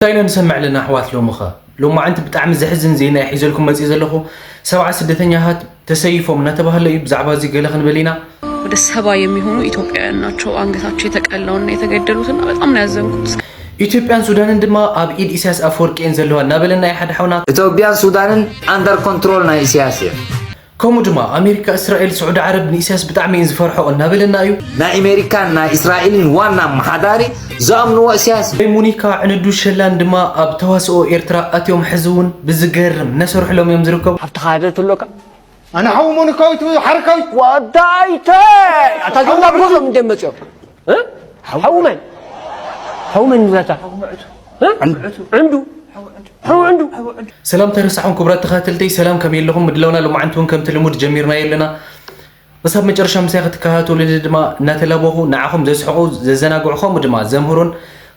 እንታይ ኢና ንሰምዕ ኣለና ኣሕዋት? ሎምኸ ሎማዓንቲ ብጣዕሚ ዘሕዝን ዜና እየ ሒዘልኩም መፅእ ዘለኹ። ሰብዓ ስደተኛታት ተሰይፎም እናተባህለ እዩ። ብዛዕባ እዚ ገለ ክንብል ኢና። ወደ ሰባ የሚሆኑ ኢትዮጵያውያን ናቸው አንገታቸው የተቀላውና የተገደሉትና በጣም ነው ያዘንኩት። ኢትዮጵያን ሱዳንን ድማ ኣብ ኢድ ኢሳያስ ኣፈወርቂ እየን ዘለዋ እናበለና እዩ ሓደ ሓውና። ኢትዮጵያን ሱዳንን under control ናይ ኢሳያስ እየን። ከምኡ ድማ ኣሜሪካ፣ እስራኤል፣ ስዑዲ ዓረብ ንኢሳያስ ብጣዕሚ እየን ዝፈርሖ እናበለና እዩ። ናይ ኣሜሪካን ናይ እስራኤልን ዋና ኣመሓዳሪ ዝኣምንዎ ኢሳያስ እዩ። ናይ ሞኒካ፣ ዕንዱ፣ ሸላን ድማ ኣብ ተዋስኦ ኤርትራ ኣትዮም ሕዚ እውን ብዝገርም እናሰርሑሎም እዮም ዝርከቡ። ኣብቲ ካደ ትሎካ ኣነ ሓው ሞኒካዊት ሓረካዊት ዋዳይተ ኣታ ጆላ ብጎዞም እንደመፅኦም ሓው መን ሓው መን ይብላታ ዕንዱ ሓው ዕንዱ። ሰላም ተረሳዕኩም ክቡራት ተኸታተልተይ፣ ሰላም ከመይ ኣለኹም? ምድላውና ሎማዓንቲ እውን ከምቲ ልሙድ ጀሚርናዮ ኣለና። ክሳብ መጨረሻ ምሳይ ክትከታተሉኒ ድማ እናተላበኹ ንዓኹም ዘስሕቑ፣ ዘዘናግዑ ከምኡ ድማ ዘምህሩን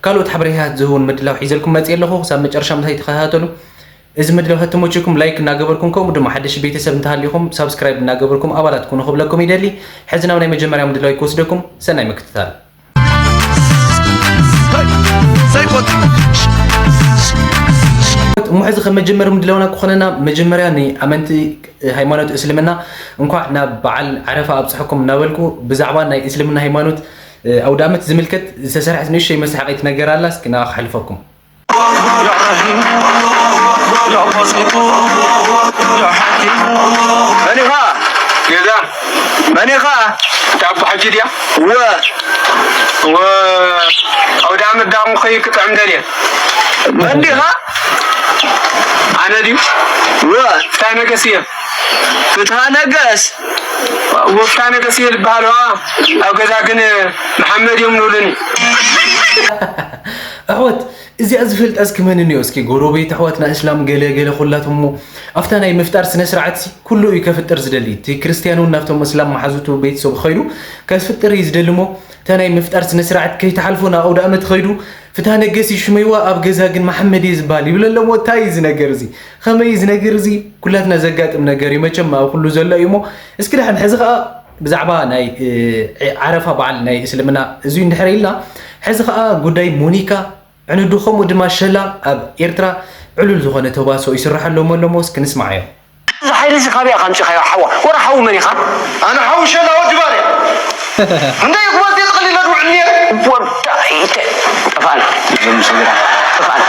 ካልኦት ሓበሬታታት ዝህቡን ምድላው ሒዘልኩም መፅእ ኣለኹ። ክሳብ መጨረሻ ምሳይ ተኸታተሉ። እዚ ምድላው ተተመችኩም ላይክ እናገበርኩም ከምኡ ድማ ሓደሽ ቤተሰብ እንተሃሊኹም ሳብስክራይብ እናገበርኩም ኣባላት ኩኑ ክብለኩም ይደሊ። ሕዚ ናብ ናይ መጀመርያ ምድላው ክወስደኩም። ሰናይ ምክትታል። እሞ ሕዚ ከም መጀመሪ ምድላውና ክኾነና መጀመርያ ንኣመንቲ ሃይማኖት እስልምና እንኳዕ ናብ በዓል ዓረፋ ኣብፅሐኩም እናበልኩ ብዛዕባ ናይ እስልምና ሃይማኖት ኣውዳመት ዝምልከት ዝተሰርሐት ንእሽተይ መሳሓቂት ነገር ኣላ። እስኪ ንኣ ክሕልፈኩም። መን ኢኻ? ገዛ። መን ኢኻ? ዳቦ ሓጂ ድያ? ወ። ወ። ኣውደ ዓመት ዳኹም ኸይ ክጥዕም ደልየ። መን ዲኻ? ኣነ ድዩ? ወ። ፍትሃ ነገስ እየ። ፍትሃ ነገስ? ወ ፍትሃ ነገስ እየ ዝበሃል። ኣብ ገዛ ግን መሓመድ እዮም ንብሉኒ። ኣሕዋት፣ እዚኣ ዝፈልጣ እስኪ መን እንዮ? እስኪ ጎረቤት፣ ኣሕዋትና እስላም፣ ገለ ገለ ኩላቶም እሞ፣ ኣብታ ናይ ምፍጣር ስነ ስርዓት ሲ ኩሉ እዩ ከፍጥር ዝደሊ። እቲ ክርስትያን እውን ናብቶም እስላም መሓዙቱ ቤተሰቡ ኸይዱ ከፍጥር እዩ ዝደሊ እሞ፣ እታ ናይ ምፍጣር ስነ ስርዓት ከይተሓልፎ ናብ ኣውደ ኣመት ኸይዱ፣ ፍትሃ ነገስ እዩ ሽመይዋ፣ ኣብ ገዛ ግን መሓመድ እየ ዝበሃል ይብል ኣሎ እሞ፣ እንታይ እዩ እዚ ነገር እዚ? ኸመይ እዩ እዚ ነገር እዚ? ኩላትና ዘጋጥም ነገር እዩ መቸም፣ ኣብ ኩሉ ዘሎ እዩ እሞ፣ እስኪ ደሓን ሕዚ ኸዓ ብዛዕባ ናይ፣ እ፣ ዓረፋ በዓል ናይ እስልምና እዚ እንድሕር ኢልና፣ ሕዚ ኸዓ ጉዳይ ሞኒካ ዕንዱ ከምኡ ድማ ሸላ ኣብ ኤርትራ ዕሉል ዝኾነ ተዋስኦ ይስርሐሎም ኣሎ እሞ እስኪ ንስማዓዮ። እዚ ሓይሊ እዚ ካበይ ኢኻ ኣምጺኻዮ ሓዋ? ወረ ሓው መን ኢኻ? ኣነ ሓው ሸላ ወዲ ባርያ። እንደ ይግባዝ የጥቕልለ ድውዕል ነይረ። ወዳኢተ። ጠፋእና። ጠፋእና።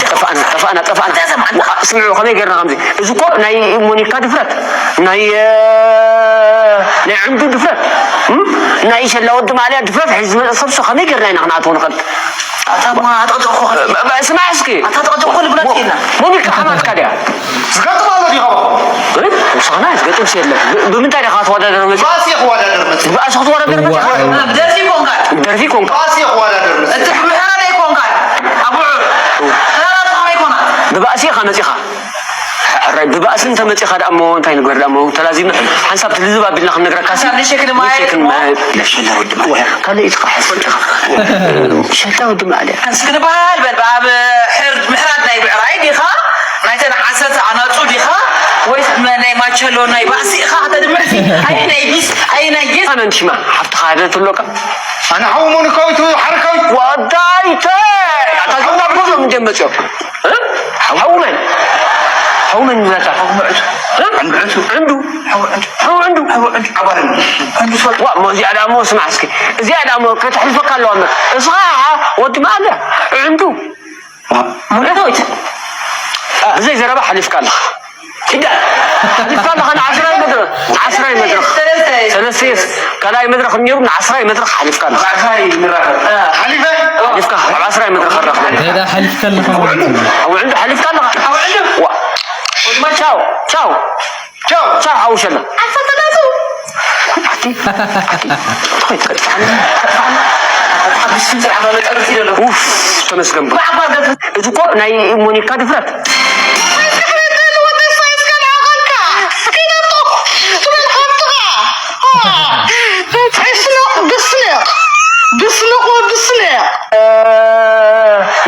ጠፋእና፣ ጠፋእና፣ ጠፋእና። ስምዑ፣ ከመይ ጌርና ከምዚ? እዚ እኮ ናይ ሞኒካ ድፍረት፣ ናይ፣ እ፣ ናይ ዕንዱ ድፍረት፣ እም? ናይ ሸላ ወዲ ማልያ ድፍረት ሒዙ ዝመጸ ሰብ እሱ ከመይ ጌርና ኢና ክንኣትዎ ንኽእል? ኣታ እሞ ኣጠቕጠቕኩ። ብ-፣ ብ-፣ ስማዕ እስኪ። ኣታ ኣጠቕጠቕኩ ልብላ ሞ-፣ ትኽእልና። ሞኒካ ሓማትካ ድያ? ዝገጥም ኣሎ ድዩ ካባኹም? እ? ምሳና ዝገጥም የለን። ብ-፣ ብምንታይ ዲኻ ክትወዳደር መጺኻ? ባእሲ ክወዳደር መጺእ። ባእሲ ክትወዳደር እዋ፣ መጺኻ? እዋ። ደርፊ ኮንካ። ደርፊ ኮንካ። ባእሲ ክወዳደር መጺእ። እቲ ምሕራድ ኣይኮንካ። ኣቡዑር። ሕራራት ከመይ ኮና? ብባእሲ ኢኻ መጺኻ? ሕራይ ብባእሲ እንተመጺኻ ደኣ እሞ እንታይ ንግበር ደኣ እሞ ተላዚብና ሓንሳብ ትልዝብ ኣቢልና ክንነግረካ ሲ። ሓንሳብ ንሸክን ማይ ንሸክን ማይ። ለሸላ ወዲ ማልያ። ካልእ ኢትኻ ሓስብ ኢኻ። ሸላ ወዲ ማልያ። እስኪ ንበሃል በል፣ ብኣብ ሕርድ ምሕራድ ናይ ብዕራይ ዲኻ? ናይተን ዓሰርተ ኣናጹ ዲኻ? ወይስ መ-፣ ናይ ማቸሎ ናይ ባእሲ ኢኻ ከተድምዕ ሲ? ኣየ ናይ ቢስ፣ ኣየ ናይ ጌስ? ኣመን ሽማ፣ ሓፍትኻ ዶ ትብለካ? ኣነ ሓው ሞኒካዊት ሓረካዊት። ዋዳይተ! ኣታ ዞም ናብ ጎዞም እንደ መጽኦም። እ? ሓው መን? ሓው መን ይብላታ? ሓው ምዕቱ። እ? ዕንዱ። ዕንዱ። ሓው ዕንዱ። ሓው ዕንዱ። ሓው ዕንዱ። ዓባር ዕንዱ። ዕንዱ ሶል። ዋ፣ እሞ እዚኣ ደኣ እሞ ስማዕ እስኪ። እዚኣ ደኣ እሞ ከተሕልፈካ ኣለዋ እምበር። እስኻ ወዲ ማለ ዕንዱ። ዋ፣ ምዕታዊት። ብዘይ ዘረባ ሓሊፍካ ኣለኻ። ኪዳ። ሓሊፍካ ኣለኻ ንዓስራይ መድረኽ። ንዓስራይ መድረኽ። ሰለስተ። ሰለስተ እየስ። ካልኣይ መድረኽ ነይሩ፣ ንዓስራይ መድረኽ ሓሊፍካ ኣለኻ። ዓስራይ ንራኸብ። ሓሊፈ? ሓሊፍካ፣ ኣብ ዓስራይ መድረኽ ንራኸብ። እንታይ ደኣ ሓሊፍካ ኣለኻ ማለት እዩ? ኣብ ዕንዱ ሓሊፍካ ኣለኻ። ኣብ ዕንዱ? ዋ። ቻው፣ ቻው። ቻው። ቻው፣ ሓው ሸላ። ኣቲ፣ ኣቲ፣ ኣቲ፣ ትኾይ ትከጥፋኒ፣ ትከጥፋኒ። ኣታ ብስም ስራሕ መመጠርት ይደሎ። ኡፍ፣ ተመስገን። ባዕባ ገፍ- እዚ እኮ ናይ ሞኒካ ድፍረት። ብስንቕ፣ ብስንቕ፣ ብስንቕ ወዲ ስንቕ። እ፣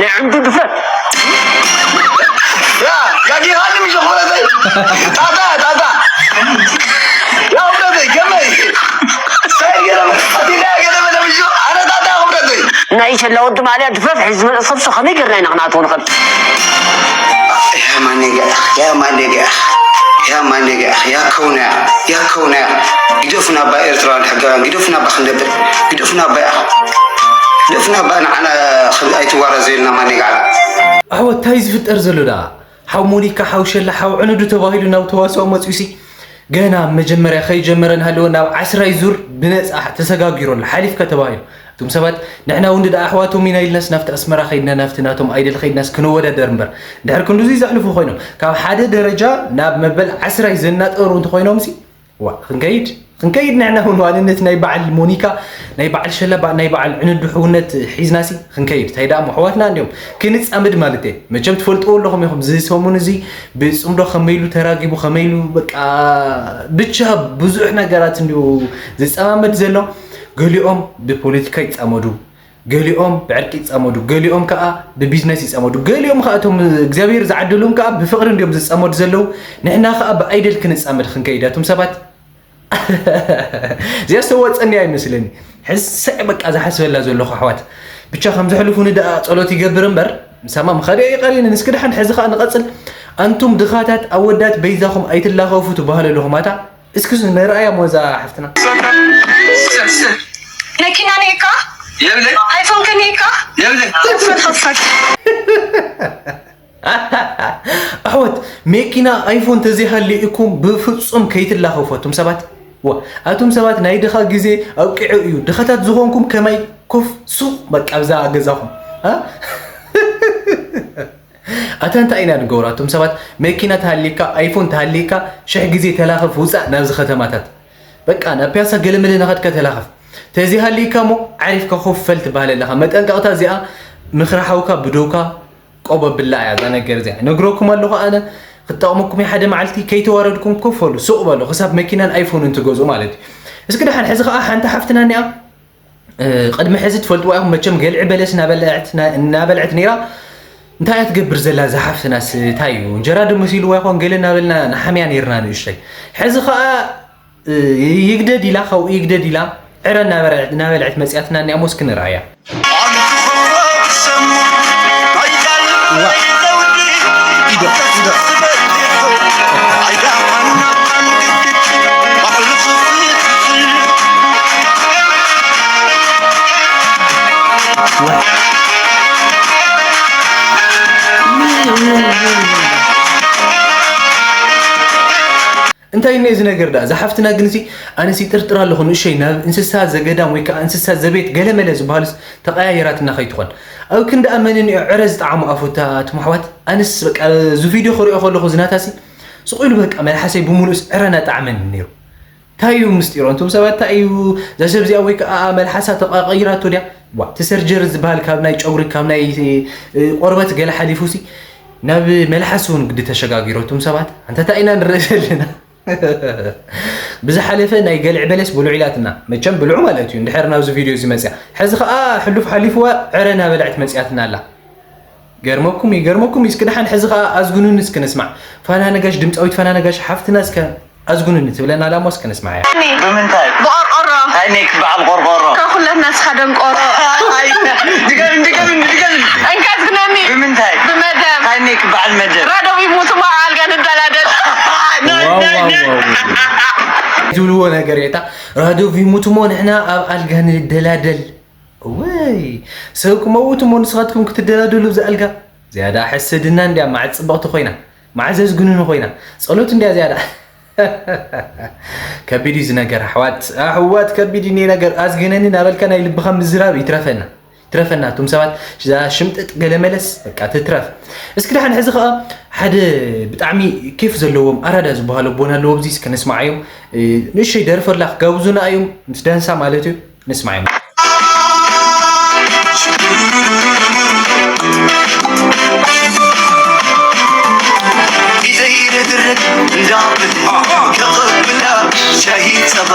ናይ ዕንዱ ድፍረት። ያ፣ ጋጊኻኒ ምሽ ኹረተይ። ጣጣ፣ ጣጣ። ያ፣ ኹረተይ፣ ከመይ? እንታይ ገይረ፣ ኣቲና ገለ በለ ምሽ፣ ኣነ ጣጣ ኹረተይ። ናይ ኢሻ ለወዲ ማልያ ድፍረት ሒዙ ዝመጽእ ሰብ ከመይ ጌርና ኢና ክንኣትዎ ንኽእል? يا مانيجا يا مانيجا يا مانيجا يا كونا يا كونا ግደፉና ባ ኤርትራውያን ሕጋውያን ግደፉና ባ ክንደብር ግደፉና ባ ግደፉና ባ ንዓና ኣይትዋረዘልና ማኔጋ ኣሕዋት እንታይ ዝፍጠር ዘሎ ደኣ ሓው ሞኒካ ሓው ሸላ ሓው ዕኑዱ ተባሂሉ ናብ ተዋስኦ መፅኡ ሲ ገና መጀመርያ ከይጀመረ እናሃለወ ናብ ዓስራይ ዙር ብነፃ ተሰጋጊሩ ኣሎ ሓሊፍካ ተባሂሉ። እቶም ሰባት ንሕና እውን ደኣ ኣሕዋቶም ኢና ኢልናስ ናብቲ ኣስመራ ከይድና ናብቲ ናቶም ኣይደል ከይድናስ ክንወዳደር እምበር እንድሕር ክንድዙይ ዘሕልፉ ኮይኖም ካብ ሓደ ደረጃ ናብ መበል ዓስራይ ዘናጠሩ እንተኮይኖም ሲ ዋ ክንከይድ ክንከይድ ንሕና እውን ዋንነት ናይ በዓል ሞኒካ ናይ በዓል ሸለባ ናይ በዓል ዕንዱ ሕውነት ሒዝናሲ ክንከይድ እንታይ ደኣ ኣሕዋትና እንዲዮም ክንፃምድ ማለት እየ መቸም ትፈልጥዎ ኣለኹም ኢኹም እዚ ሰሙን እዚ ብፅምዶ ከመይሉ ተራጊቡ ከመይሉ በቃ ብቻ ብዙሕ ነገራት እንዲዩ ዝፀማመድ ዘሎ ገሊኦም ብፖለቲካ ይፃመዱ ገሊኦም ብዕርቂ ይፃመዱ ገሊኦም ከዓ ብቢዝነስ ይፃመዱ ገሊኦም ከዓ እቶም እግዚኣብሔር ዝዓደሎም ከዓ ብፍቅሪ እንዲዮም ዝፃመዱ ዘለዉ ንሕና ከዓ ብኣይደል ክንፃመድ ክንከይድ እቶም ሰባት እዚኣ ዝተወፀኒ ኣይመስለኒ ሕሰዕ በቃ ዝሓስበላ ዘለኹ ኣሕዋት ብቻ ከም ዘሕልፉኒ ደኣ ፀሎት ይገብር እምበር ምሳማ ምኸደ ይቀሪኒ ንስኪ ደሓን ሕዚ ከዓ ንቐፅል ኣንቱም ድኻታት ኣወዳት በይዛኹም ኣይትላኸፉ ትበሃሉ ኣለኹም ኣታ እስኪ ነርኣያ ሞዛ ሓፍትና መኪና ኔካ ኣይፎን ከኔካ ኣይፎን ከፈት ኣሕወት ሜኪና ኣይፎን ተዘይሃልዩኩም ብፍፁም ከይትላኸፉ ኣቱም ሰባት ዋ ኣቱም ሰባት ናይ ድኻ ግዜ ኣብቂዑ እዩ ድኻታት ዝኾንኩም ከማይ ኮፍ ሱቕ በቃ ኣብዛ ገዛኹም ኣታ እንታይ ኢና ንገብሮ ኣቱም ሰባት መኪና ተሃልየካ ኣይፎን ተሃልየካ ሽሕ ግዜ ተላኸፍ ውፃእ ናብዚ ከተማታት በቃ ናብ ፒያሳ ገለመለ ናኸድካ ተላኸፍ ተዘይሃልይካ እሞ ዓሪፍካ ኮፍ በል ትበሃል ኣለኻ መጠንቀቕታ እዚኣ ምኽሪ ሓውካ ብደውካ ቆብ ኣብላ እያ እዛ ነገር እዚኣ ነግረኩም ኣለኹ ኣነ ክትጠቕመኩም እየ ሓደ መዓልቲ ከይተዋረድኩም ኮፍ በሉ ሱቕ በሉ ክሳብ መኪናን ኣይፎንን ትገዝኡ ማለት እዩ እስኪ ደሓን ሕዚ ከዓ ሓንቲ ሓፍትና እኒኣ ቅድሚ ሕዚ ትፈልጥዋ ኢኹም መቸም ገልዒ በለስ እናበልዐት ነይራ እንታይ እያ ትገብር ዘላ እዛ ሓፍትናስ እንታይ እዩ እንጀራ ዶ መሲልዋ ይኾን ገለ እናበልና ንሓምያ ነይርና ንእሽተይ ሕዚ ከዓ ይግደድ ኢላ ካብኡ ይግደድ ኢላ ዕረ እናበልዐት መፅያትና እኒኣ ሞስ ክንርኣያ እንታይ እኒ እዚ ነገር ዳ ዝሓፍትና ግንሲ ኣነስ ይጥርጥር ኣለኹ ንእሸይ ናብ እንስሳ ዘገዳም ወይ ከዓ እንስሳ ዘቤት ገለመለ ዝበሃሉስ ተቐያየራትና ከይትኾን ኣብ ክንዲ ኣመንን እዩ ዕረ ዝጠዓሙ ኣፉታ ትማሕዋት ኣነስ በቃ እዚ ቪድዮ ክሪኦ ከለኹ ዝናታሲ ስቕ ኢሉ በቃ መልሓሰይ ብምሉእስ ዕረ ናጣዕመኒ ነይሩ እንታይ እዩ ምስጢሩ? እንቶም ሰባት እንታይ እዩ እዛ ሰብ እዚኣ ወይ ከዓ መልሓሳ ተቐይራቶ ድያ? ዋ እቲ ሰርጀሪ ዝበሃል ካብ ናይ ጨጉሪ ካብ ናይ ቆርበት ገለ ሓሊፉ ሲ ናብ መልሓስ እውን ግዲ ተሸጋጊሮ እቶም ሰባት ኣንታ እንታይ ኢና ንርኢ ዘለና ብዝሓለፈ ናይ ገልዕ በለስ ብልዑ ኢላትና መቸም ብልዑ ማለት እዩ እንድሕር ናብዚ ቪድዮ እዚ መፅያ ሕዚ ከዓ ሕሉፍ ሓሊፍዋ ዕረ ናበልዐት መፅያትና ኣላ ገርመኩም ይገርመኩም እስኪ ደሓን ሕዚ ከዓ ኣዝጉኑኒ እስኪ ንስማዕ ፋና ነጋሽ ድምፃዊት ፋና ነጋሽ ሓፍትና እስከ ኣዝጉኑኒ ትብለና ኣላ እሞ እስኪ ንስማዕ እያ ብምንታይ ብቆርቆሮ ሃይኔክ በዓል ቆርቆሮ ካብ ኩለትና እስኻ ደንቆሮ ድገም ድገም ድገም እንካ ኣዝግነኒ ብምንታይ ብመደብ ሃይኔክ በዓል መደብ ራዶብ ይሙት እሞ ኣልጋ ንደላደል ዝብልዎ ነገር እታ ራዶብ ይሙት እሞ ንሕና ኣብ ኣልጋ ንደላደል እወይ ሰብ ክመውት እሞ ንስኻትኩም ክትደላደሉ ኣብዚ ኣልጋ ዝያዳ ሕስድና እንድያ መዓዝ ፅብቕቲ ኮይና መዓዝ ኣዝግንኑ ኮይና ፀሎት እንድያ ዝያዳ ከቢድ እዩ ዝነገር ኣሕዋት ኣሕዋት ከቢድ እዩ ነገር ኣዝግነኒ ናበልካ ናይ ልብኻ ምዝራብ ይትረፈና ይትረፈና እቶም ሰባት ሽምጥጥ ገለመለስ በቃ ትትረፍ እስኪ ደሓን ሕዚ ከዓ ሓደ ብጣዕሚ ኬፍ ዘለዎም ኣራዳ ዝበሃሉ ኣቦና ኣለዎ ኣብዚ እስከ ንስማዓዮም ንእሸይ ደርፈላ ክጋብዙና እዮም ምስ ዳንሳ ማለት እዩ نسمع እንዳብል ከቕብላ ሻሂ ጸባ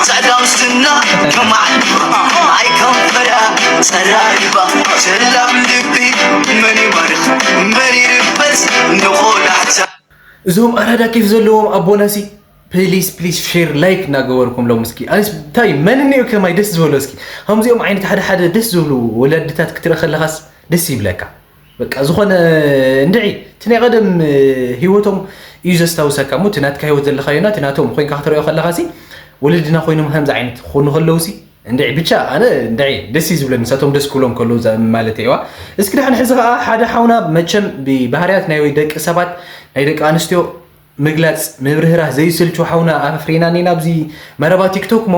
ጻዕዳ ምስትና ከማዕልባ ኣይከንፈራ ጸራሪባ ሰላም ልቢ መን ይባርኽ መን ይርበጽ ንቆላሕታ እዞም ኣራዳ ኬፍ ዘለዎም ኣቦናሲ ፕሊስ ፕሊስ ሼር ላይክ እናገበርኩም ሎም እስኪ ኣንስ እንታይ መን እኒኦ ከማይ ደስ ዝበሎ እስኪ ከምዚኦም ዓይነት ሓደ ሓደ ደስ ዝብሉ ወለድታት ክትርኢ ከለኻስ ደስ ይብለካ። በቃ ዝኾነ እንድዒ እቲ ናይ ቀደም ህይወቶም እዩ ዘስታውሰካ እሞ እቲ ናትካ ህይወት ዘለካዮና እቲ ናቶም ኮይንካ ክትሪኦ ከለኻ ሲ ወለድና ኮይኖም ከምዚ ዓይነት ክኾኑ ከለዉ ሲ እንድዒ ብቻ ኣነ እንድዒ ደስ እዩ ዝብለኒ ንሳቶም ደስ ክብሎም ከለዉ ማለት እየዋ። እስኪ ደሓን ሕዚ ከዓ ሓደ ሓውና መቸም ብባህርያት ናይ ደቂ ሰባት ናይ ደቂ ኣንስትዮ ምግላፅ ምብርህራህ ዘይስልቹ ሓውና ኣፍሪና ኒና ኣብዚ መረባ ቲክቶክ እሞ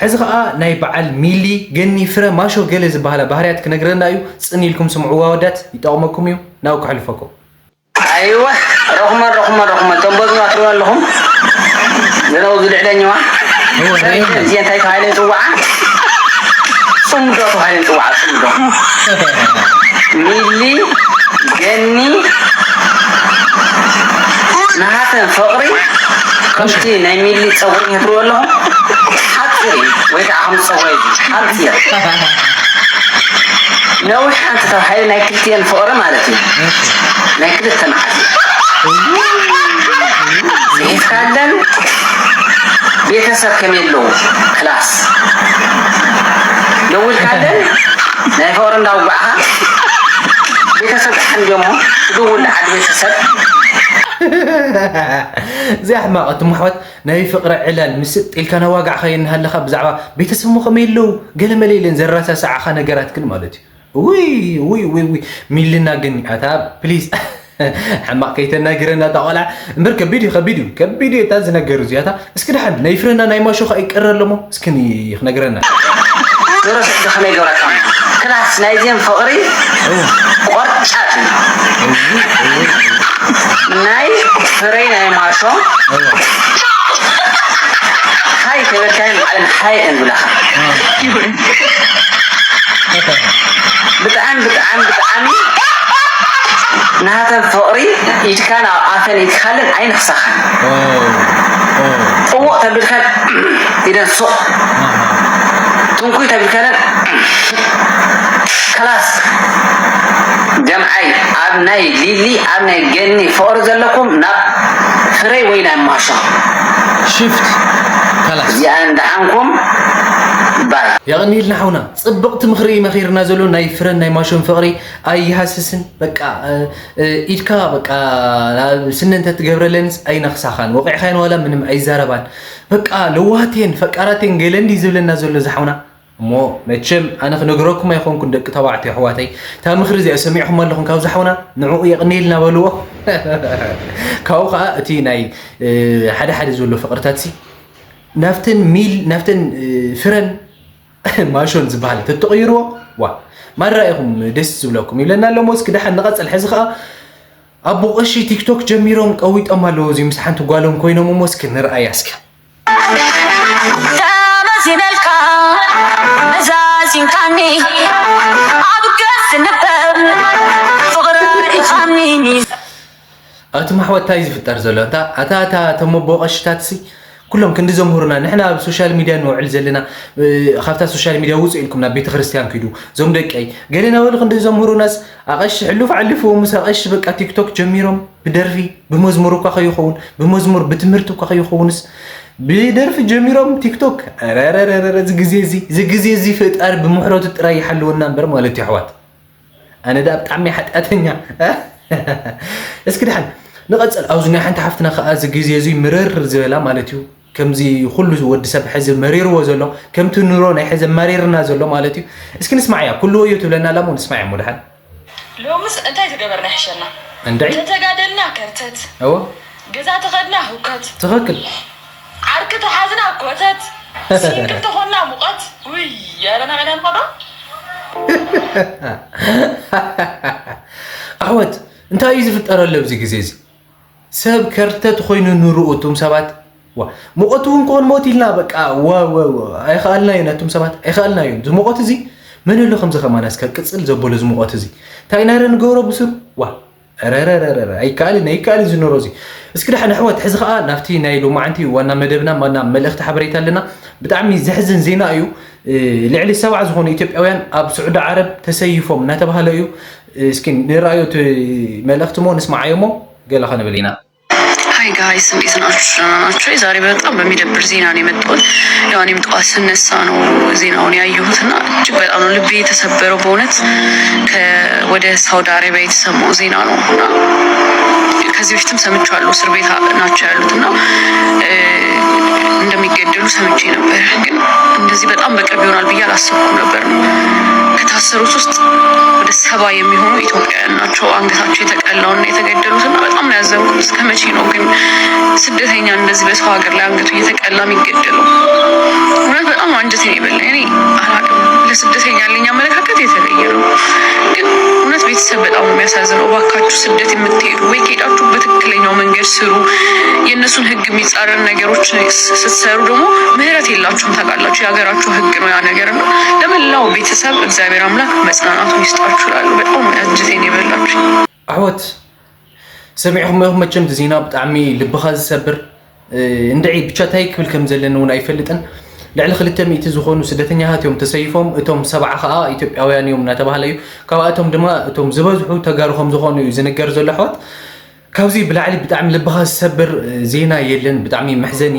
ሕዚ ከዓ ናይ በዓል ሚሊ ገኒ ፍረ ማሾ ገለ ዝበሃላ ባህርያት ክነግረና እዩ። ፅን ኢልኩም ስምዕዋ ወዳት ይጠቕመኩም እዩ። ናው ከሕልፈኩም። ኣይወ ረኹመን ረኹመን ረኹመን ተንበዝዋ ትሪኦ ኣለኹም ዝነው ዝልዕለኝዋ እዚ እንታይ ተባሂለ ይፅዋዓ ፅምዶ ተባሂለ ይፅዋዓ ፅምዶ ሚሊ ገኒ ናሃተን ፍቕሪ ከምቲ ናይ ሚሊ ፀጉሪ ትሪኦ ኣለኹም ሓፂር እዩ ወይ ከዓ ከም ፀጉሪ እዩ ሓፂር ነዊሕ ሓንቲ ተባሂለ ናይ ክልቲኤን ፍቕሪ ማለት እዩ ናይ ክልተ መዓልቲ ፅሒፍካለን ቤተሰብ ከመይ ኣለዉ ክላስ ደዊልካለን ናይ ፍቕሪ እንዳውጋዕኻ ቤተሰብ ደሓን ድሞ ትድውል ዓዲ ቤተሰብ እዚኣ ሕማቕ እትም ኣሕዋት ናይ ፍቕሪ ዕላል ምስጥ ኢልካ ናዋጋዕኻዮ እናሃለኻ ብዛዕባ ቤተሰብሞ ከመይ ኣለዉ ገለመለ ኢለን ዘረሳስዓኻ ነገራት ግን ማለት እዩ። ውይ ውይ ውይ ውይ ሚልና ግን ኣታ ፕሊዝ ሕማቕ ከይተናግረና እታ ቆልዓ እምበር ከቢድ እዩ ከቢድ እዩ ከቢድ እዩ እታ ዝነገር እዚኣታ እስኪ ደሓን ናይ ፍረና ናይ ማሾ ከዓ ይቀረ ኣለሞ እስኪ ክነግረና ዶሮስ እንዶ ከመይ ገብረካ ክላስ ናይዚኦም ፍቕሪ ቆርጫት እዩ ናይ ፍረይ ናይ ማሾ ሃይ ተበልካዮም ዓለም ሃይ እንብላኻ ብጣዕሚ ብጣዕሚ ብጣዕሚ ናተን ፍቕሪ ኢድካ ናብ ኣፈን ኢድካለን ኣይንኽሳኻን ጥሙቕ ተቢልካን ኢደን ሱቕ ትንኩይ ተቢልካለን ከላስ ጀምዓይ ኣብ ናይ ሊሊ ኣብ ናይ ገኒ ፍቕሪ ዘለኩም ናብ ፍረይ ወይ ናይ ማሾ ሽፍት ከላስ እዚኣ እንዳሓንኩም ባይ የቐንየልና ሓውና ጽብቕቲ ምኽሪ መኺርና ዘሎ ናይ ፍረን ናይ ማሾን ፍቕሪ ኣይሃስስን በቃ ኢድካ በቃ ስነ እንተትገብረለንስ ኣይነኽሳኻን ወቒዕኻየን ዋላ ምንም ኣይዛረባን በቃ ለዋሃትየን ፈቃራትየን ገለ እንዲ ዝብለና ዘሎ ዝሓውና እሞ መቸም ኣነ ክነግረኩም ኣይኮንኩን ደቂ ተባዕትዮ ኣሕዋተይ እታ ምኽሪ እዚኣ ሰሚዕኹም ኣለኹም ካብ ዝሓውና ንዕኡ የቕንየልና በልዎ ካብኡ ከዓ እቲ ናይ ሓደ ሓደ ዘሎ ፍቕርታት ሲ ናብተን ሚል ናብተን ፍረን ማሾን ዝበሃል ተትቕይርዎ ዋ ማራ ኢኹም ደስ ዝብለኩም ይብለና ኣሎ ሞስ ክደሓን ንቐፅል ሕዚ ከዓ ኣቦ ቀሺ ቲክቶክ ጀሚሮም ቀዊጦም ኣለዉ እዚ ምስ ሓንቲ ጓሎም ኮይኖም እሞ እስኪ ንርኣያ እስኪ ተመዚነልካ መዛዚንካኒ ኣብ ገዝ ንበር ፍቕሪ ኢኻኒ ኣቱም ኣሕዋት እንታይ ዝፍጠር ዘሎ እታ ኣታ እታ ተመቦ ቀሽታት ሲ ኩሎም ክንዲ ዘምህሩና ንሕና ኣብ ሶሻል ሚድያ ንውዕል ዘለና ካብታ ሶሻል ሚድያ ውፅእ ኢልኩም ናብ ቤተክርስትያን ኪዱ እዞም ደቀይ ገለ ናበሉ ክንዲ ዘምህሩናስ ኣቐሺ ሕሉፍ ዓሊፉ ምስ ኣቐሺ በቃ ቲክቶክ ጀሚሮም ብደርፊ ብመዝሙር እኳ ከይኸውን ብመዝሙር ብትምህርቲ እኳ ከይኸውንስ ብደርፊ ጀሚሮም ቲክቶክ ረረረረ እዚ ግዜ እዚ እዚ ግዜ እዚ ፈጣሪ ብምሕረቱ ጥራይ ይሓልወና እምበር ማለት እዩ ኣሕዋት ኣነ ደኣ ብጣዕሚ ሓጢኣተኛ እስኪ ደሓን ንቐፅል ኣብዚ ናይ ሓንቲ ሓፍትና ከዓ እዚ ግዜ እዚ ምርር ዝበላ ማለት እዩ ከምዚ ኩሉ ወዲ ሰብ ሕዚ መሪርዎ ዘሎ ከምቲ ኑሮ ናይ ሕዚ መሪርና ዘሎ ማለት እዩ እስኪ ንስማዕያ ኩሉ ወዮ ትብለና ኣላ ሞ ንስማዕያ ሞ ደሓን ሎምስ እንታይ ዝገበርና ይሕሸና እንድዒ ተተጋደልና ከርተት እዎ ገዛ ተኸድና ህውከት ትኽክል ዓርኪ ተሓዝና ኮተት ሲንግል ተኾንና ሙቐት ውይ ያረና መዳን ዶ ኣሕወት እንታይ እዩ ዝፍጠረሉ ኣብዚ ግዜ እዚ ሰብ ከርተት ኮይኑ ንርኡ እቱም ሰባት ዋ ሙቐት እውን ክኾን ሞት ኢልና በቃ ዋ ዋ ዋ ኣይኸኣልናዮ ነቱም ሰባት ኣይኸኣልናዮ እዚ ሙቐት እዚ መን ኣሎ ከምዚ ከማና እስከ ቅፅል ዘበሎ እዚ ሙቐት እዚ እንታይ ናረ ንገብሮ ብስሩ ዋ ረረረረ ኣይከኣልን ኣይከኣልን ዝኖሮ እዚ እስኪ ደሓን ኣሕዋት ሕዚ ከዓ ናብቲ ናይ ሎማዓንቲ ዋና መደብና ዋና መልእክቲ ሓበሬታ ኣለና ብጣዕሚ ዘሕዝን ዜና እዩ ልዕሊ ሰብዓ ዝኾኑ ኢትዮጵያውያን ኣብ ስዑዲ ዓረብ ተሰይፎም እናተባሃለ እዩ እስኪ ንርኣዮ እቲ መልእክቲ ሞ ንስማዓዮ ሞ ገለ ከንብል ኢና Hi guys፣ እንዴት ናችሁ? ደህና ናችሁ? ዛሬ በጣም በሚደብር ዜና ነው የመጣሁት። ያው እኔም ጠዋት ስነሳ ነው ዜናውን ያየሁት እና እጅግ በጣም ነው ልቤ የተሰበረው በእውነት። ከ- ወደ ሳውዲ አረቢያ የተሰማው ዜና ነው እና ከዚህ በፊትም ሰምቼዋለሁ። እስር ቤት ናቸው ያሉት እና እንደሚገደሉ ሰምቼ ነበር። ግን እንደዚህ በጣም በቅርብ ይሆናል ብዬ አላሰብኩም ነበር። ከታሰሩት ውስጥ ወደ ሰባ የሚሆኑ ኢትዮጵያውያን ናቸው አንገታቸው የተቀላውና የተገደሉት እና በጣም ነው ያዘንኩት። እስከ መቼ ነው ግን ስደተኛ እንደዚህ በሰው ሀገር ላይ አንገቱ እየተቀላ የሚገደለው? እውነት በጣም አንጀቴን የበላኝ። እኔ አላቅም፣ ለስደተኛ ያለኝ አመለካከት የተለየ ነው። ግን እውነት ቤተሰብ በጣም ነው የሚያሳዝነው። እባካችሁ ስደት የምትሄዱ ወይ ከሄዳችሁ በትክክለኛው መንገድ ስሩ። የእነሱን ህግ የሚጻረን ነገሮች ስትሰሩ ደግሞ ምህረት የላችሁም። ታውቃላችሁ፣ የሀገራችሁ ህግ ነው ያ ነገር ነው። ለመላው ቤተሰብ እግዚአብሔር አምላክ መጽናናቱን ይስጣችሁ እላለሁ። በጣም አንጀቴን የበላችሁ። ኣሕዋት ሰሚዕኹም ኢኹም መቸም፣ እቲ ዜና ብጣዕሚ ልብኻ ዝሰብር። እንድዒ ብቻ እንታይ ክብል ከም ዘለኒ እውን ኣይፈልጥን። ልዕሊ ክልተ ሚእቲ ዝኾኑ ስደተኛታት እዮም ተሰይፎም። እቶም ሰብዓ ከዓ ኢትዮጵያውያን እዮም እናተባህለ እዩ። ካብኣቶም ድማ እቶም ዝበዝሑ ተጋሩ ከም ዝኾኑ እዩ ዝንገር ዘሎ። ኣሕዋት፣ ካብዚ ብላዕሊ ብጣዕሚ ልብኻ ዝሰብር ዜና የለን። ብጣዕሚ መሕዘኒ።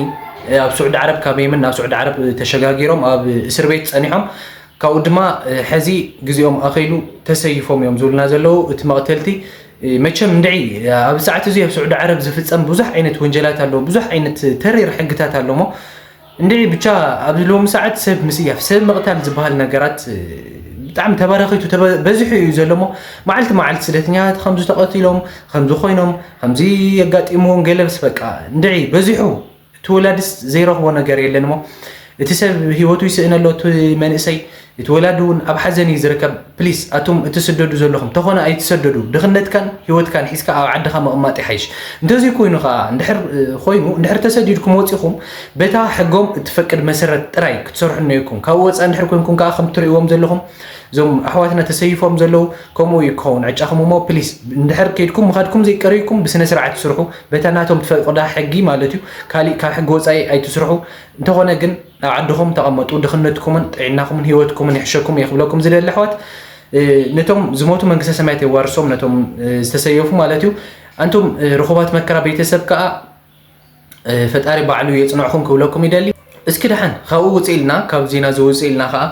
ኣብ ስዑዲ ዓረብ፣ ካብ የመን ናብ ስዑዲ ዓረብ ተሸጋጊሮም ኣብ እስር ቤት ጸኒሖም፣ ካብኡ ድማ ሕዚ ግዜኦም ኣኺሉ ተሰይፎም እዮም ዝብሉና ዘለዉ። እቲ መቕተልቲ መቸም እንድዒ ኣብ ሰዓት እዚ ኣብ ስዑዲ ዓረብ ዝፍጸም ብዙሕ ዓይነት ወንጀላት ኣለዎ፣ ብዙሕ ዓይነት ተሪር ሕግታት ኣሎ እሞ እንድዒ ብቻ ኣብዚ ሎሚ ሰዓት ሰብ ምስያፍ፣ ሰብ ምቕታል ዝበሃል ነገራት ብጣዕሚ ተበራኺቱ በዚሑ እዩ ዘሎ እሞ መዓልቲ መዓልቲ ስደተኛታት ከምዚ ተቐቲሎም፣ ከምዚ ኮይኖም፣ ከምዚ የጋጢምዎም ገለብስ በቃ እንድዒ በዚሑ። እቲ ወላድስ ዘይረኽቦ ነገር የለን እሞ እቲ ሰብ ህይወቱ ይስእን ኣሎ፣ እቲ መንእሰይ፣ እቲ ወላዲ እውን ኣብ ሓዘን እዩ ዝርከብ። ፕሊስ ኣቱም እትስደዱ ዘለኹም ተኾነ ኣይትሰደዱ፣ ድኽነትካን ህይወትካን ሒዝካ ኣብ ዓድኻ ምቕማጥ ይሓይሽ። እንተዘይ ኮይኑ ከዓ እንድሕር ኮይኑ እንድሕር ተሰዲድኩም ወፂኹም በታ ሕጎም እትፈቅድ መሰረት ጥራይ ክትሰርሑ እነየኩም። ካብኡ ወፃኢ እንድሕር ኮንኩም ከዓ ከም ትርእይዎም ዘለኹም እዞም ኣሕዋትና ተሰይፎም ዘለዉ ከምኡ እዩ ክኸውን ዕጫኹም እሞ ፕሊስ እንድሕር ከይድኩም ምኻድኩም ዘይቀረይኩም ብስነ ስርዓት ትስርሑ። በታ ናቶም ትፈቅዳ ሕጊ ማለት እዩ። ካሊእ ካብ ሕጊ ወፃኢ ኣይትስርሑ። እንተኾነ ግን ኣብ ዓድኹም ተቐመጡ፣ ድኽነትኩምን ጥዕናኹምን ህይወትኩምን ይሕሸኩም እየ ክብለኩም ዝደሊ ኣሕዋት። ነቶም ዝሞቱ መንግስተ ሰማያት የዋርሶም፣ ነቶም ዝተሰየፉ ማለት እዩ። ኣንቱም ርኹባት መከራ ቤተሰብ ከዓ ፈጣሪ ባዕሉ የፅንዕኹም ክብለኩም ይደሊ። እስኪ ደሓን ካብኡ ውፅእ ኢልና፣ ካብ ዜና እዚ ውፅእ ኢልና ከዓ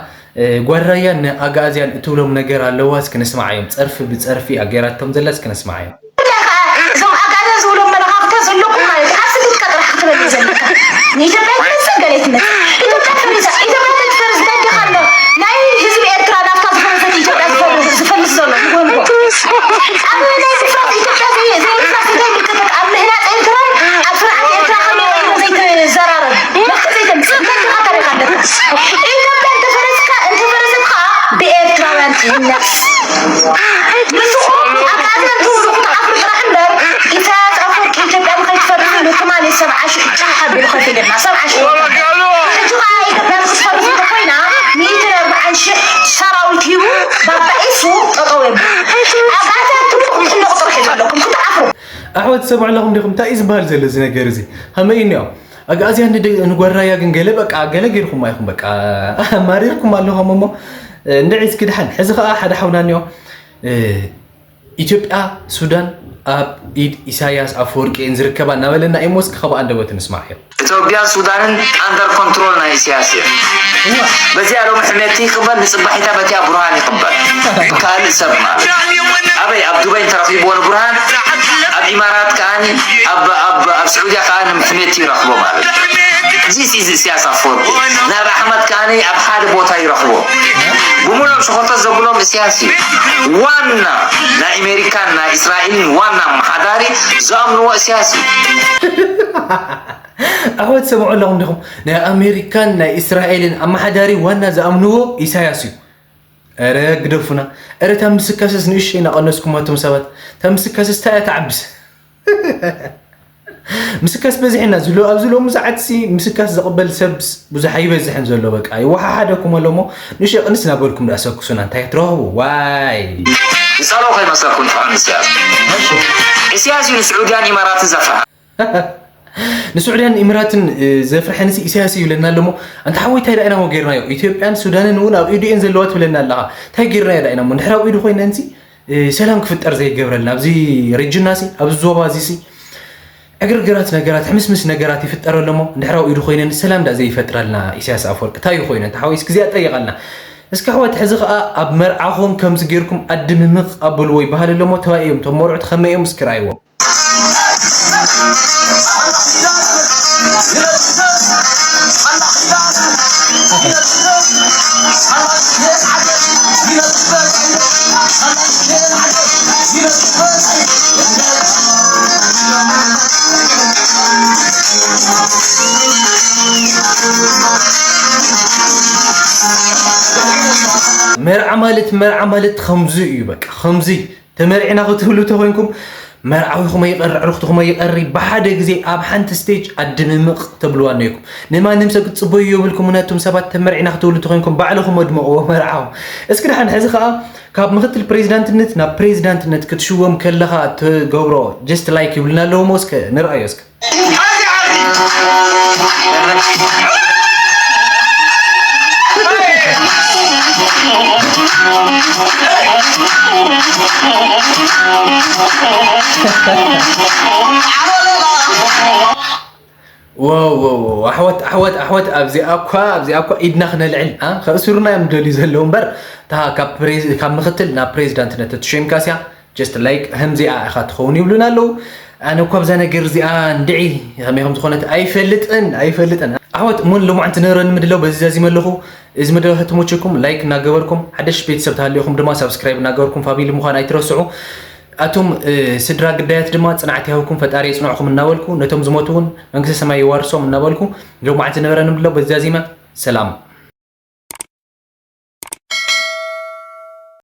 ጓድ ራያ ንኣግኣዝያን እትብሎም ነገር ኣለዋ፣ እስኪ ንስምዓዮም። ፀርፊ ብፀርፊ እያ ገይራቶም ዘላ፣ እስኪ ንስምዓዮም። እዞም ኣጋንንት ዝብሎም መለኻኽታ ዘለኩም ማለት እዩ። ኣብ ስደትካ ጥራሕ ክትበልዕ ዘለካ። ንኢትዮጵያ ትመጽእ ገለ ትመጽእ። ኢትዮጵያ ፈሪሳ። ኢትዮጵያ እንተትፈርስ እንታይ ደኻ ኣሎ? ናይ ህዝቢ ኤርትራ ናፍታ ዝፈረሰት ኢትዮጵያ ዝፈርስ ዝፈልስ ዘሎ ንጎንጎ። ኣብ ናይ ምፍራስ ኢትዮጵያ ዘይ- ዘይምፍራስ እንታይ ይምልከተካ? ኣብ ምህናጽ ኤርትራን ኣብ ስርዓት ኤርትራ ከመይ ኢልካ ዘይትዘራረብ? መፍትሒ ዘይተምጽእ እንታይ ደኻ ታሪኽ ኣለካ? ኢትዮጵያ እንተፈረስካ እንተፈረሰት ከኣ ብኤርትራውያን ትህነጽ። ንስኹም ኣግኣዝያን ትብሉ ክትዓፍሩ ጥራሕ እምበር፣ ኢሳያስ ኣፈወርቂ ኢትዮጵያ ንኸይትፈርስ ኢሉ ትማሊ ሰብዓ ሽሕ ጫሕ ኣቢሉ ከፊሉልና። ሰብዓ ሽሕ። ሕጂ ኸዓ ኢትዮጵያ ንክትፈርስ እንተኾይና፣ ሚእትን ኣርብዓን ሽሕ ሰራዊት ሂቡ ባባኢሱ ጠጠው የብላ። ኣግኣዝያን ትብሉ ክትሕነቑ ጥራሕ እዩ ዘለኩም፣ ክትዓፍሩ። ኣሕዋት ትሰምዑ ኣለኹም ዲኹም? እንታይ እዩ ዝበሃል ዘሎ እዚ ነገር እዚ? ከመይ እኒኦ? ኣግኣዝያን ንደ- ንጓድ ራያ ግን ገለ በቃ ገለ ገይርኩማ ኢኹም በቃ ማሪርኩም ኣለኹም እሞ እንድዒ እስኪ ደሓን ሕዚ ኸዓ ሓደ ሓውና እኒኦ ኢትዮጵያ ሱዳን ኣብ ኢድ ኢሳያስ ኣፈወርቂ እየን ዝርከባ እናበለና እሞ እስኪ ካብኡ ኣንደበቱ ንስማዕ እዮም። ኢትዮጵያን ሱዳንን under control ናይ ኢሳያስ እየን። በዚኣ ሎሚ ሕሜቲ ይቕበል፣ ንፅባሒታ በቲኣ ብርሃን ይቕበል። ካልእ ሰብ ማለት ኣበይ ኣብ ዱበይ እንተረኺብዎ ንብርሃን ኣብ ኢማራት ከዓኒ ኣብ ኣብ ኣብ ስዑድያ ከዓኒ ሕሜቲ ይረኽቦ ማለት እዩ። እዚ እዚ ኢሳያስ ኣፈወርቂ ናብ ኣሕመድ ከዓኒ ኣብ ሓደ ቦታ ይረኽቦ። ብምሎም ሸኾተት ዘብሎም ኢሳያስ እዩ። ዋና ናይ ኣሜሪካን ናይ እስራኤልን ዋና ኣመሓዳሪ ዝኣምንዎ ኢሳያስ እዩ። ኣሕዋት ሰምዑ ኣለኹም ዲኹም? ናይ ኣሜሪካን ናይ እስራኤልን ኣመሓዳሪ ዋና ዝኣምንዎ ኢሳያስ እዩ። ኧረ ግደፉና። ኧረ እታ ምስካስስ ንእሽተይ እናቐነስኩማ እቶም ሰባት። እታ ምስካስስ እንታይ እያ ትዓብስ? ምስካስ በዚሕና ዝሎ ኣብዚ ሎሚ ሰዓት ሲ ምስካስ ዝቕበል ሰብ ብዙሕ ኣይበዝሕን ዘሎ በቃ ይወሓሓደኩም ኣሎ እሞ ንእሽተይ ቅንስ እናበልኩም ደኣ ሰኩሱና እንታይ ትረኽቡ ዋይ ንሳሎ ከይመሰልኩም ጥዑም ኢሳያስ ኢሳያስ እዩ ንስዑድያን ኢማራትን ዘፍርሃ ንስዑድያን ኢምራትን ዘፍርሐንሲ ኢሳያስ እዩ ይብለና ኣለሞ ኣንታ ሓወይ እንታይ ዳኢናሞ ጌርናዮ ኢትዮጵያን ሱዳንን እውን ኣብ ኢዱኤን ዘለዋ ትብለና ኣለኻ እንታይ ጌርናዮ ዳኢናሞ እንድሕር ኣብ ኢዱ ኮይነንሲ ሰላም ክፍጠር ዘይገብረልና ኣብዚ ርጅናሲ ኣብዚ ዞባ እዚሲ ዕግርግራት ነገራት፣ ሕምስምስ ነገራት ይፍጠረሉ እሞ፣ እንድሕር ኣብኡ ኢዱ ኮይነን ሰላም ዳ ዘይፈጥረልና ኢሳያስ ኣፈወርቂ? እንታይ እዩ ኮይነ? እንተ ሓወይስ ግዜ ጠይቐልና። እስኪ ኣሕዋት፣ ሕዚ ኸኣ ኣብ መርዓኹም ከምዚ ጌርኩም ኣድምምቕ ኣብልዎ ይበሃል ኣሎ እሞ፣ ተባይ እዮም እቶም መርዑት፣ ከመይ እዮም እስኪ ረኣይዎም። መርዓ ማለት፣ መርዓ ማለት ከምዚ እዩ፣ በቃ ከምዚ። ተመርዒና ክትብሉ ተኾይንኩም፣ መርዓዊኹም ኣይቀሪ፣ ዕርኽትኹም ኣይቀሪ፣ ብሓደ ግዜ ኣብ ሓንቲ ስቴጅ ኣድምምቕ ተብልዋ እኒኦኩም። ንማንም ሰብ ክትጽበዩ የብልኩም። ነቱም ሰባት ተመርዒና ክትብሉ ተኾይንኩም፣ ባዕልኹም ኣድምቕዎ መርዓኹም። እስኪ ደሓን ሕዚ ኸኣ ካብ ምክትል ፕሬዚዳንትነት ናብ ፕሬዚዳንትነት ክትሽወም ከለኻ ትገብሮ ጀስት ላይክ ይብሉና ኣለዉ እሞ፣ እስከ ንርኣዮ እስከ። ዋው፣ ዋው፣ ዋው፣ ኣሕዋት፣ ኣሕዋት፣ ኣሕዋት፣ ኣብዚኣ እኳ፣ ኣብዚኣ እኳ ኢድና ክነልዕል፣ ኣ፣ ከእስሩና እዮም ዝደልዩ ዘለዉ እምበር፣ እታ ካብ ፕሬዝ-፣ ካብ ምክትል ናብ ፕሬዚዳንትነት እትሸይምካስ እያ፣ ጀስት ላይክ፣ ከምዚኣ ኢኻ ትኸውን ይብሉና ኣለዉ። ኣነ እኳ ብዛ ነገር እዚኣ እንድዒ ከመይ ከም ዝኾነት ኣይፈልጥን፣ ኣይፈልጥን። ኣሕዋት፣ እሞ ንሎማዓንቲ ዝነበረኒ ምድላው በዚ ዛዚመ ኣለኹ። እዚ መደብ ተመቸኩም ላይክ እናገበርኩም፣ ሓደሽ ቤተሰብ ተሃሊኹም ድማ ሳብስክራይብ እናገበርኩም ፋሚሊ ምዃን ኣይትረስዑ። ኣቱም፣ እ፣ ስድራ ግዳያት ድማ ጽንዓት ይሃብኩም፣ ፈጣሪ የጽንዕኹም እናበልኩ፣ ነቶም ዝሞቱ እውን መንግስተ ሰማይ የዋርሶም እናበልኩ፣ ሎማዓንቲ ዝነበረኒ ምድላው በዚ ዛዚመ። ሰላም።